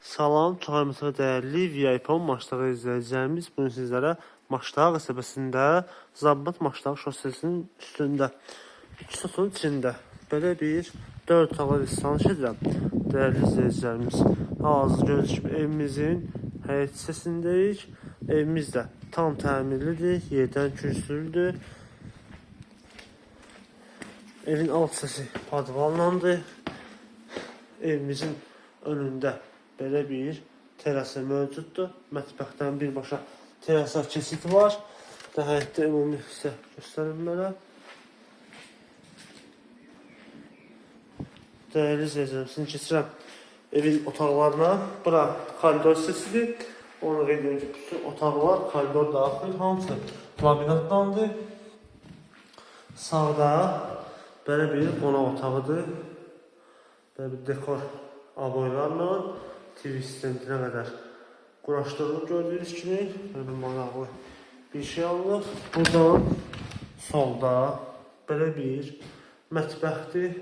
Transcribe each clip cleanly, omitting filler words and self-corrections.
Salam, çox hörmətli və dəyərli VIP Maşdağı izləyicilərimiz. Bugün sizlərə Maşdağı qəsəbəsində Zabbat Maşdağı şossesinin üstündə, 2 sotun içində belə bir 4 otaqlı tanış edirəm. Dəyərli izləyicilərimiz, hal-hazırda gördüyünüz kimi evimizin həyət hissəsindəyik. Evimiz də tam təmirlidir, yerdən kürsülüdür. Evin alt hissəsi podvallandır. Evimizin önündə belə bir terası mövcuddur. Mətbəxdən birbaşa terasa keçid var. Həyətdə ümumi hissə göstərim belə. Dəyərli izləyicilərim, sizin keçirəm evin otaqlarına. Bura koridor hissəsidir. Onu qeyd edirəm ki, bütün otaqlar koridor daxil, hamısı laminatlandır. Sağda belə bir qonaq otağıdır. Belə bir dekor aboylarla TV stendinə qədər quraşdırılıb gördüyünüz kimi. Belə bir maraqlı bir şey alınıb. Buradan solda belə bir mətbəxdir.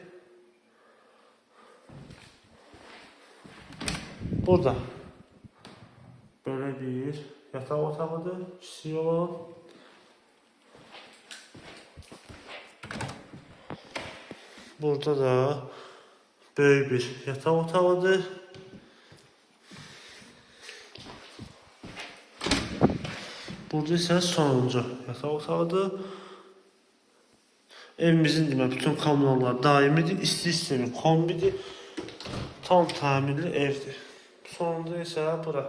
Burada belə bir yataq otağıdır, kiçik olan. Burada da böyük bir yataq otağıdır. Burada isə sonuncu yataq otağıdır. Evimizin demək bütün kommunallar daimidir, isti sistemi kombidir. Tam təmirli evdir. Sonunda isə bura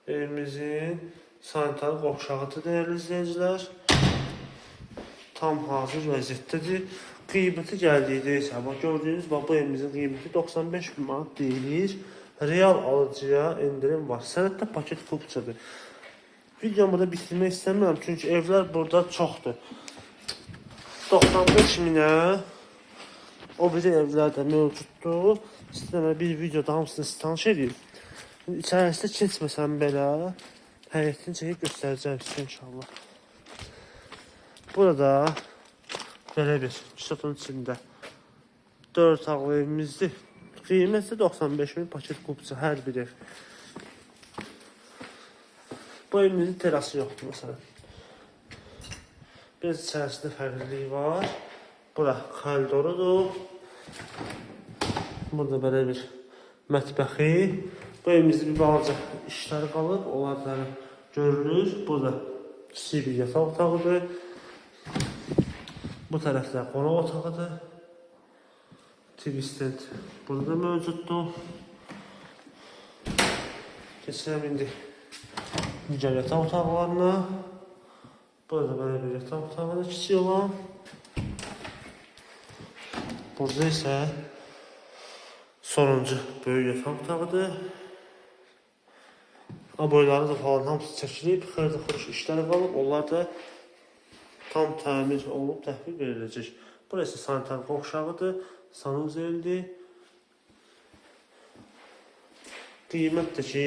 evimizin sanitar qovşağıdır dəyərli izləyicilər. Tam hazır vəziyyətdədir. Qiyməti gəldikdə isə bax gördüyünüz bax bu evimizin qiyməti 95 min manat deyilir. Real alıcıya endirim var. Sənəddə paket kupçadır. Videomu burada bitirmək istəmirəm çünki evlər burada çoxdur. 95 minə o biri evlər də mövcuddur. İstəyirəm bir videoda hamısını sizi tanış edeyim. İçərisində keçməsəm belə həyətini çəkib göstərəcəm sizə inşallah. Burada belə bir sotun içində 4 otaqlı evimizdir. Qiyməti 95 min paket kupça hər bir ev. Bu evimizin terası yoxdur məsələn. Biraz içərisində fərqlilik var. Bura koridorudur. Burada belə bir mətbəxi. Bu evimizdə bir balaca işlər qalıb. Onlar da görünür. Burada kiçik bir yataq otağıdır. Bu tərəfdə qonaq otağıdır. TV stand burada mövcuddur. Keçirəm indi digər yataq otaqlarına. Burada belə bir yataq otağıdır, kiçik olan. Burada isə sonuncu böyük yataq otağıdır. Aboyları da falan hamısı çəkilib, xırda-xırış işləri qalıb. Onlar da tam təmir olunub təhvil veriləcək. Burası sanitar qovşağıdır, sanuzeldir. Qiymət də ki,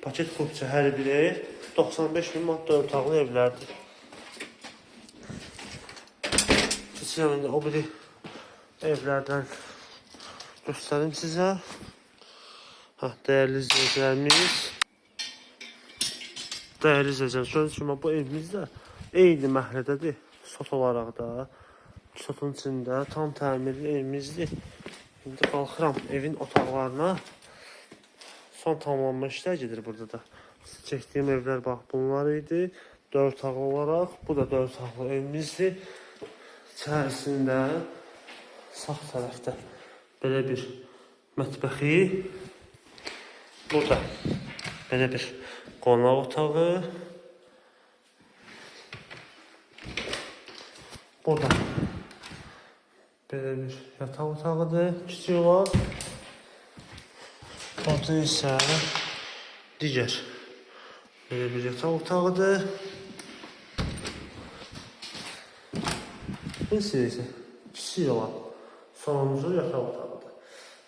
paket kupça hər bir ev 95 min manat 4 otaqlı evlərdir. Keçirəm indi o biri evlərdən göstərim sizə. Ha, dəyərli izləyicilərimiz. Dəyərli izləyicilər, gördüyünüz kimi bu evimiz də eyni məhəllədədir. Sot olaraq da sotun içində tam təmirli evimizdir. İndi qalxıram evin otaqlarına. Son tamamlanma işlər gedir burada da. Çəkdiyim evlər bax bunlar idi. 4 otaqlı olaraq. Bu da 4 otaqlı evimizdir. İçərisində sağ tərəfdə belə bir mətbəxi. Burada belə bir qonaq otağı. Burada belə bir yataq otağıdır, kiçik olan. Burada isə digər belə bir yataq otağıdır. Bu isə kiçik olan sonuncu yataq otağıdır.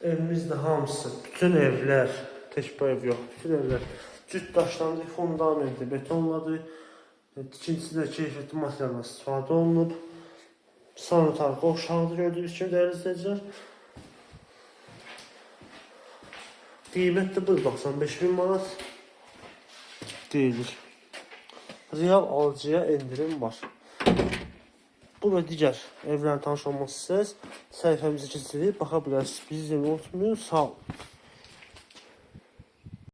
Evimizdə hamısı, bütün evlər, tək bu ev yox, bütün evlər cüt daşlandı, fundamenti betonladı. Tikintisində keyfiyyətli materialdan istifadə olunub. Sanitar qovşağıdır gördüyünüz kimi dəyərli izləyicilər. Qiymət də bu 95 min manat deyilir. Real alıcıya endirim var. Bu və digər evlərlə tanış olmaq istəsəniz səhifəmizi keçirib baxa bilərsiniz. Bizi izləməyi unutmayın. Sağ olun.